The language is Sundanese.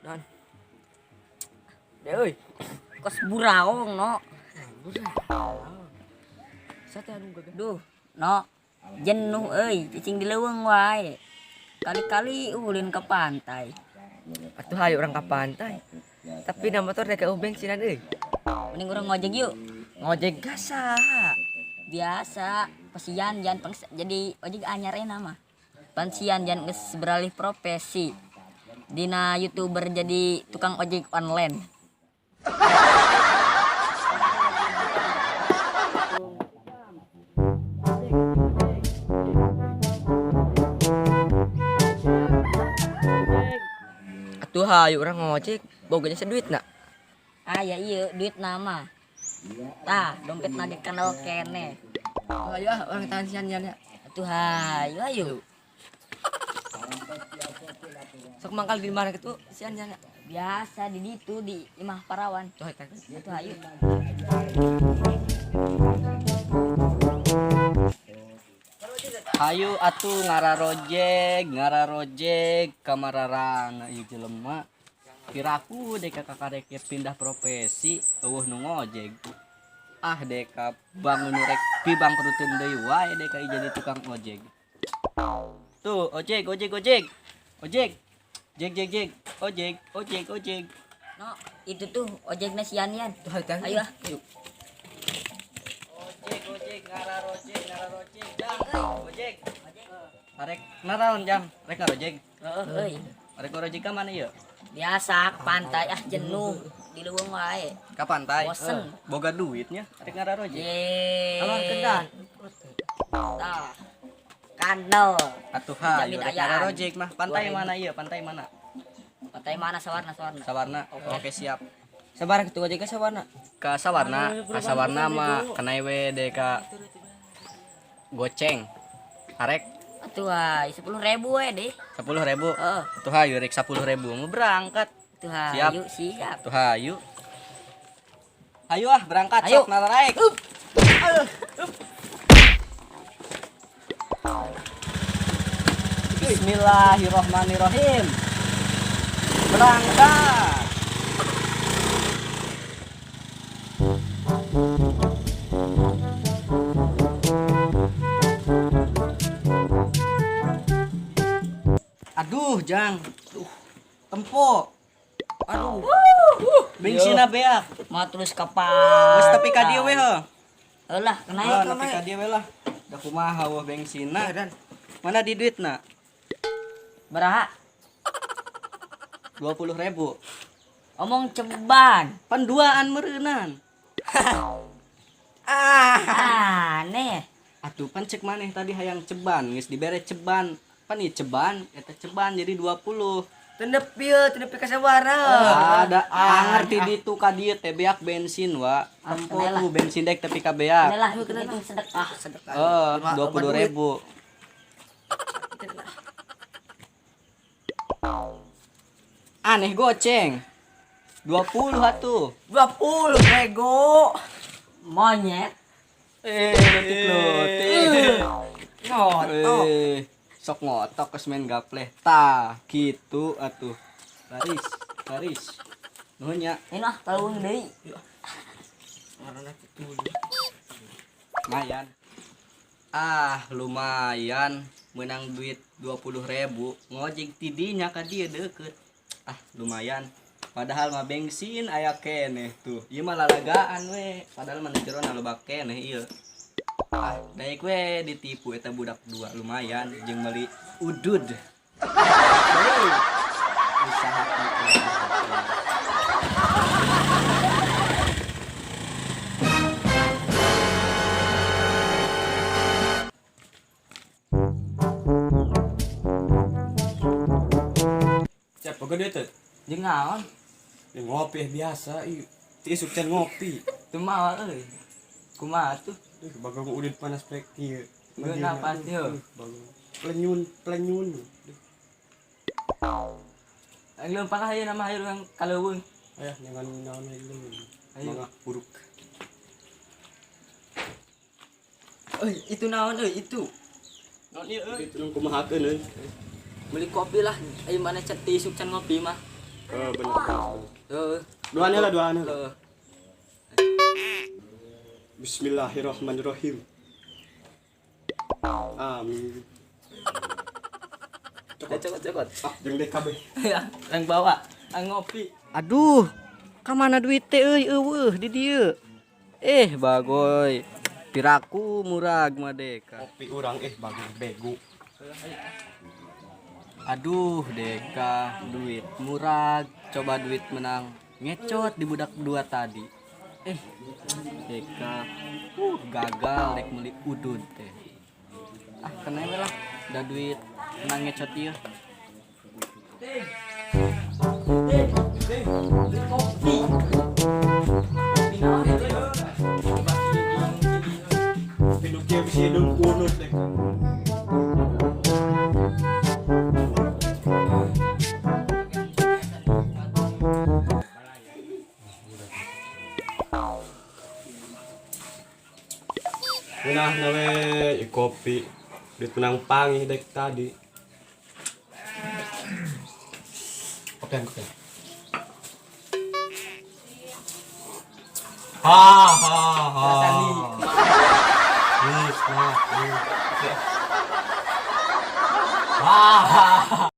Dan. Deh euy. Kos buraong no. Buraong. Sate anu gagah. Duh, no. Jenuh euy, cicing di leuweung wae. Kali-kali ulin ke pantai. Atuh hayu urang ka pantai. Tapi na motor rek eueuh bensinan euy. Mending urang ngojek yuk. Ngojek ka saha? Biasa, pasian jangan jadi ojek anyar enak mah. Pansian jangan geus beralih profesi. Dina YouTuber jadi tukang ojek online. Atuh hayu urang ngojek, boganya seduit na. Ah ya iya, duit nama. Tah, dompet nage kanal kene. Hayu ah, urang tahan sian ya. Atuh hayu hayu. Sok mangkal di mana kitu sian ya. Biasa di ditu di Imah Parawan. Tuh hayu. Atuh hayu. Hayu atuh ngararojeg kamararana ieu jelema. Piraku deka kakarek pindah profesi eueuh nu ngojeg. Ah deka bangun rek pibangkruteun deui wae deka jadi tukang ojeg. Tuh ojeg ojeg ojeg. Ojeg. Jeg jeg jeg. Ojeg ojeg ojeg. No, itu tuh ojeknya si Yan. Tuh hayu. Ayo ah. Ayo. Ojeg ojeg ngararojeg ngararojeg jang. Ojeg. Arek naraon jang? Rek ngarojeg. Heeh euy. Arek ngarojeg ka mana ieu? Biasa ke pantai ah jenuh di leuweung wae. Ka pantai. Bosen. Boga duitnya arek ngararojeg. Ye. Alor kendan. Tah. Kandel. Atuh hayu Dijamin rek ayaan. ngararojeg mah. Pantai 2000. mana ieu? Pantai mana? Pantai mana sawarna sawarna? Sawarna. Oke siap. Sabar kitu ojek ka sawarna. Ka sawarna, ka sawarna mah kenai we deka goceng. Arek Atuh hayu 10.000 we deh. 10.000. Heeh. Atuh hayu rek 10.000 mau berangkat. Atuh Siap. hayu siap. Atuh hayu. Hayu ah berangkat Ayo. sok naraek. Bismillahirrahmanirrahim. Berangkat. Aduh, Jang. Tempo. Aduh. Bensinna beak. Mah terus ke pantai. Geus tepi ka dieu we heuh. Heuh lah, kenaik. Heuh, nepi ka dieu we lah. Da kumaha weuh bensinna. Mana di duitna? Beraha? 20.000. Omong ceban. Panduaan meureunan. Ah, aneh. Atuh pan cek maneh tadi hayang ceban, geus dibere ceban. Pan ieu ceban, eta ceban jadi 20. Teu nepi euy, teu nepi ka sawarna. Ada ngerti ditu ka dieu teh beak bensin wa. Tempo tuh bensin dek tepi ka beak. Lah, hitung sedekah. Sedekah. Eh, 20.000. Aneh goceng. 20 atuh. 20 bego. Monyet. Letik-letik. Ngotok. Sok ngotok geus main gapleh. Tah, kitu atuh. Baris, baris. Nuhun nya. Ini ah, kaleuweung deui. Ngaranna kitu. Lumayan. Ah, lumayan menang duit 20.000 ngojek tidinya ka dieu deukeut. Ah, lumayan. Padahal mah bensin aya keneh tuh. Ieu mah lalagaan we. Padahal mah jerona loba keneh ieu. Ah, daek we ditipu eta budak dua lumayan jeung meuli udud. Hei, usaha kitu. Cep, boga duit teu? Jeung naon? Ya, ngopi biasa, ieu. Ti isuk can ngopi. Teu mawa euy. Kumaha tuh? Duh, bagong udud panas prek kieu. Geuna pasti heuh. Bagong. Pelenyun, pelenyun. Duh, Aing leumpang hayu nama hayu urang ka leuweung. Ayah, jangan naon we dulu. Ayo. Mangga buruk. Euy, itu naon euy itu? Naon ieu euy? Itu nang kumahakeun euy. Beli kopi lah, ayo mana can ti isuk can ngopi mah. Eh, bener. Heeh. Doanya lah, doanya lah. Heeh. Bismillahirrahmanirrahim. Amin. Cokot cokot cokot. Ah, jeung DKB. Ya, yang bawa, ang ngopi. Aduh, kamana duit teh euy eueuh di dieu. Eh, bagoy. Piraku murag mah Deka. Kopi urang eh bagus bego. Aduh, Deka, duit murag. Coba duit menang ngecot di budak dua tadi. Eh, Deka, gagal dek meuli udud teh. Ah, kena we lah, da duit menang ngecot ieu. Hidup kieu bisa hidung kunut dek. Nah, nawe kopi duit menang pangi dek tadi. Kopian kopian. Ha ha ha. Nih, nah, nih. Ha ha.